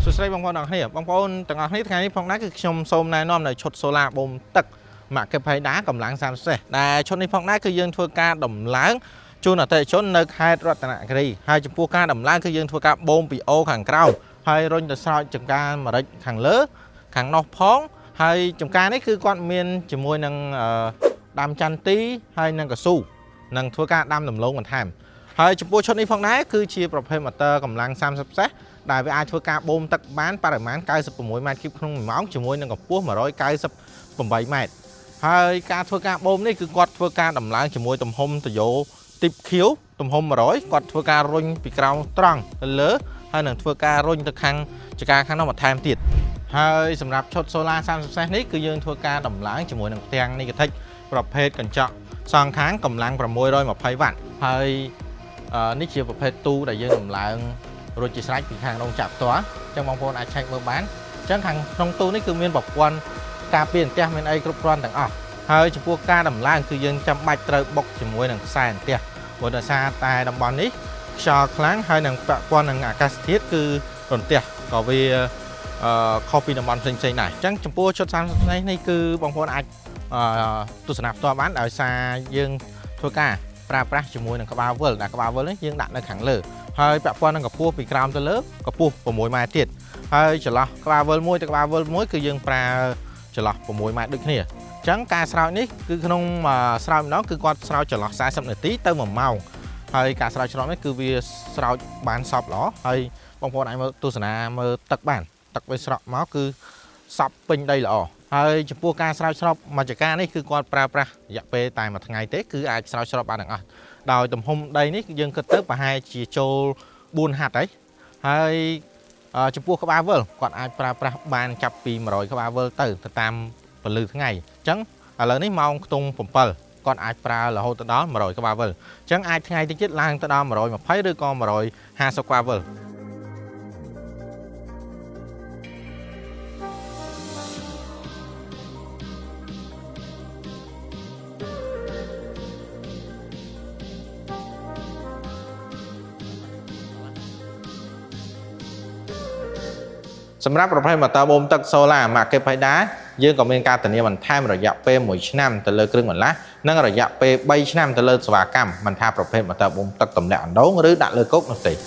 សួស្តីបងប្អូនទាំងអស់គ្នាបងប្អូនទាំងអស់គ្នាថ្ងៃនេះផងដែរគឺខ្ញុំសូមណែនាំនៅឈុត Solar បូមទឹកម៉ាកេផៃដាកម្លាំង30សេះដែលឈុតនេះផងដែរគឺយើងធ្វើការដំឡើងជូនអតិថិជននៅខេត្តរតនគិរីហើយចំពោះការដំឡើងគឺយើងធ្វើការបូមពីអូខាងក្រោមហើយរុញទៅស្រោចចំការម្រេចខាងលើខាងនោះផងហើយចំការនេះគឺគាត់មានជាមួយនឹងដាំចន្ទីហើយនឹងកស៊ូនិងធ្វើការដាំដំឡូងបន្ថែមហើយចំពោះឈុតនេះផងដែរគឺជាប្រភេទម៉ូទ័រកម្លាំង30សេះដែលវាអាចធ្វើការបូមទឹកបានបរិមាណ96ម៉ែត្រគីបក្នុង1ម៉ោងជាមួយនឹងកម្ពស់198ម៉ែត្រហើយការធ្វើការបូមនេះគឺគាត់ធ្វើការដំឡើងជាមួយទំហំតយោទីបខៀវទំហំ100គាត់ធ្វើការរុញពីក្រោមត្រង់ទៅលើហើយនឹងធ្វើការរុញទៅខាងចការខាងនោះបន្ថែមទៀតហើយសម្រាប់ឈុត Solar 30សេះនេះគឺយើងធ្វើការដំឡើងជាមួយនឹងផ្ទាំងនីកាថិចប្រភេទកញ្ចក់សងខាងកម្លាំង620វ៉ាត់ហើយនេះជាប្រភេទទូដែលយើងដំឡើង រួចជាស្រេចពីខាងរោងចក្រផ្ទាល់អញ្ចឹងបងប្អូនអាចឆែកមើលបានអញ្ចឹងខាងក្នុងទូនេះគឺមានប្រព័ន្ធការពារអន្ទះមានអីគ្រប់គ្រាន់ទាំងអស់ហើយចំពោះការដំឡើងគឺយើងចាំបាច់ត្រូវបុកជាមួយនឹងខ្សែអន្ទះព្រោះដោយសារតែតំបន់នេះខ្យល់ខ្លាំងហើយនឹងពាក់ព័ន្ធនឹងអាកាសធាតុគឺរន្ទះក៏វាខុសពីតំបន់ផ្សេងៗដែរអញ្ចឹងចំពោះឈុត30នេះនេះគឺបងប្អូនអាចទស្សនាផ្ទាល់បានដោយសារយើងធ្វើការប្រើប្រាស់ជាមួយនឹងក្បាលវិលដែលក្បាលវិលនេះយើងដាក់នៅខាងលើ ហើយពាក់ព័ន្ធនឹងកម្ពស់ពីក្រោមទៅលើកម្ពស់6ម៉ែត្រទៀតហើយចន្លោះក្បាលវិលមួយទៅក្បាលវិលមួយគឺយើងប្រើចន្លោះ6ម៉ែត្រដូចគ្នាអញ្ចឹងការស្រោចនេះគឺក្នុងស្រោចម្ដងគឺគាត់ស្រោចចន្លោះ40នាទីទៅ1ម៉ោងហើយការស្រោចស្រោបនេះគឺវាស្រោចបានសព្វល្អហើយបងប្អូនអាចមើលទស្សនាមើលទឹកបានទឹកវាស្រក់មកគឺសព្វពេញដីល្អហើយចំពោះការស្រោចស្រពមួយចការនេះគឺគាត់ប្រើប្រាស់រយៈពេលតែមួយថ្ងៃទេគឺអាចស្រោចស្រពបានទាំងអស់ ដោយទំហំដីនេះយើងគិតទៅប្រហែលជាចូល4ហាត់ហើយហើយចំពោះក្បាលវិលគាត់អាចប្រើប្រាស់បានចាប់ពី100ក្បាលវិលទៅទៅតាមពន្លឺថ្ងៃអញ្ចឹងឥឡូវនេះម៉ោងខ្ទង់7គាត់អាចប្រើរហូតទៅដល់100ក្បាលវិលអញ្ចឹងអាចថ្ងៃតិចទៀតឡើងទៅដល់120ឬក៏150ក្បាលវិល សម្រាប់ប្រភេទម៉ូទ័របូមទឹក Solar Market Paida យើងក៏មានការធានាបន្ថែមរយៈពេល1ឆ្នាំទៅលើគ្រឿងបន្លាស់និងរយៈពេល3ឆ្នាំទៅលើសេវាកម្មមិនថាប្រភេទម៉ូទ័របូមទឹកទម្លាក់អណ្ដូងឬដាក់លើគោកនោះទេ។